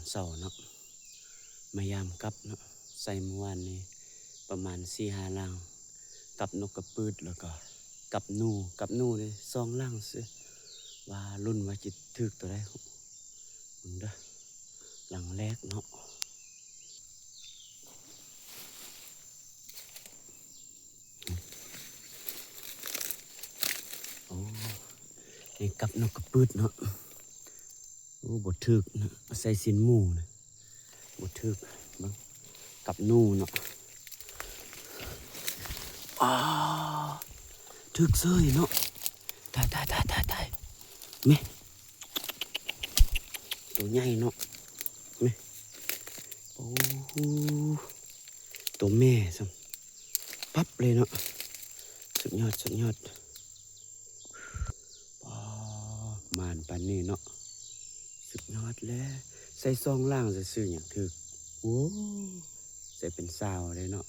ເຊົ້າເນາະ ມາຍາມກັບເນາະ ໃສ່ມື້ວານນີ້ປະມານສີ່ຫ້າຫຼັງ ກັບນົກກະປືດ ແລ້ວກໍກັບໜູ ກັບໜູນີ້ສອງຫຼັງຊື່ ວ່າລຸ້ນວ່າຊິຖືກໂຕໃດ ເບິ່ງເດີ ຫຼັງແລກເນາະ. ໂອ້ ນີ້ກັບນົກກະປືດເນາະ. ໂອ້ ບໍ່ຖືກນະ ໃສ່ຊີ້ນໝູນະ ບໍ່ຖືກ. ເບິ່ງ ກັບໜູເນາະ. ອາ ຖືກເສີຍເນາະ. ຕາຍ ຕາຍ ຕາຍ ຕາຍ ຕາຍ ແມ່ ໂຕໃຫຍ່ເນາະ ແມ່. ໂອ້ ໂຕແມ່ຊ້ຳ ປັບເລີຍເນາະ. ສຸດຍອດ ສຸດຍອດ. ປາ ໝານປານນີ້ເນາະ ສຸດຍອດແຫຼະ. ໃສ່ສອງຫຼັງຊື່ໆ ຍັງຖືກ. ໂອ້ ໃສ່ເປັນຊາວເດ້ເນາະ.